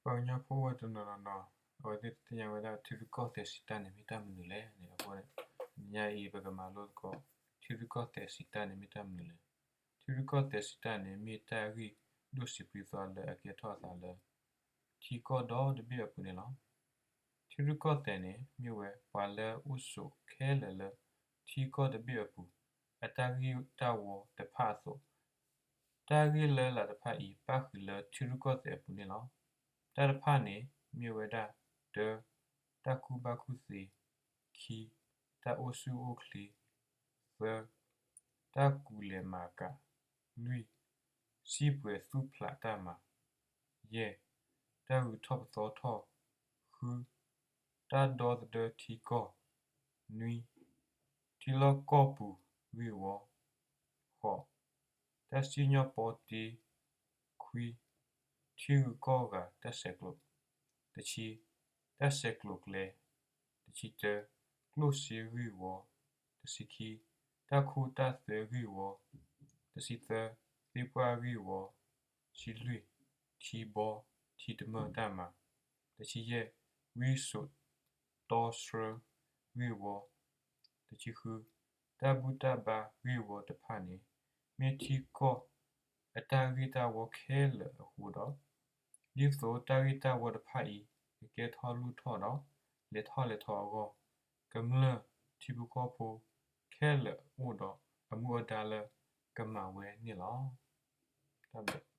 ပှၤကညီဖိအိၣ်ဝဲတနီၤနီၤနီၤ အဝဲသ့ၣ်တသ့ၣ်ညါဝဲဒၣ် ထံရူၢ်ကီၢ်သဲးစံးတၢ်န့ၣ် မ့ၢ်တၢ်မနုၤလဲၣ်န့ၣ်အဃိန့ၣ် တနံၤညါအံၤ ပကမၤလိသကိး ထံရူၢ်ကီၢ်သဲးစံးတၢ်န့ၣ် မ့ၢ်တၢ်မနုၤလဲၣ်. ထံရူၢ်ကီၢ်သဲးစံးတၢ်န့ၣ် မ့ၢ်တၢ်ဂ့ၢ်ဒိၣ်စံးပြံသီလၢအကဲထီၣ်အသးလၢ ထံကီၢ်ဒီတဘ့ၣ်အပူၤန့ၣ်လီၤ. ထံရူၢ်ကီၢ်သဲးန့ၣ် မ့ၢ်ဝဲပှၤလၢအအိၣ်ဆိးခဲလၢာ်လၢ ထံကီၢ်တဘ့ၣ်အပူၤ အတၢ်ဂ့ၢ်တၢ်ဝီတဖၣ်အသိး, တၢ်ဂ့ၢ်လၢလာ်တဖၣ်အံၤ ပၣ်ဃုာ်လၢထံရူၢ်ကီၢ်သဲးအပူၤန့ၣ်လီၤ. တၢ်တဖၣ်န့ၣ် မ့ၢ်ဝဲဒၣ် တၢ, တၢ်ကူၣ်ဘၣ်ကူၣ်သ့, ခံ, တၢ်အိၣ်ဆူၣ်အိၣ်ချ့, သၢ, တၢ်ကူးလဲၤမၤကၤ, လွံၢ်, စံၣ်ပှဲၤသူၣ်ဖျးတၢ်မၤ, ယဲၢ်, တၢ်ဂုၤထီၣ်ပသီထီၣ်, ဃု, တၢ်ဒီသဒၢထံကီၢ်, နွံ, ထံလီၢ်ကီၢ်ပူၤဂ့ၢ်ဝီ, ဃိး, တၢ်စံၣ်ညီၣ်ပီတ့, ခွံ, ထံဂုၤကီၢ်ဂၤတၢ်ဆဲးကျိး, တဆံ, တၢ်ဆဲးကျိးကျဲ, တဆံတၢ, ကျိၣ်စ့ဂ့ၢ်ဝီ, တဆံခံ, တၢ်ခိတၢ်သွဲဂ့ၢ်ဝီ, တဆံသၢ, သ့ၣ်ပှၢ်ဂ့ၢ်ဝီ, တဆံလွံၢ်, ထံဘီ, ထံတမၢၢ်တၢ်မၤ, တဆံယဲၢ်, ဝံစိာ်တီဆှၢဂ့ၢ်ဝီ, တဆံဃု, တၢ်ဘူၣ်တၢ်ဘါဂ့ၢ်ဝီတဖၣ်န့ၣ် မ့ၢ်ထံကီၢ်အတၢ်ဂ့ၢ်တၢ်ဝီခဲလၢာ်အဃိဒီး, ဒ်သိးတၢ်ဂ့ၢ်တၢ်ဝီတဖၣ်အံၤ ကကဲထီၣ်လိၣ်ထီၣ်ဒီး လဲၤထီၣ်လဲၤထီအဂီၢ်, ကမျၢၢ်ထံဖိကီၢ်ဖိခဲလၢာ်အိၣ်ဒီးအမူအဒါလၢကမၤဝဲန့ၣ်လီၤ. တၢ်ဘျုး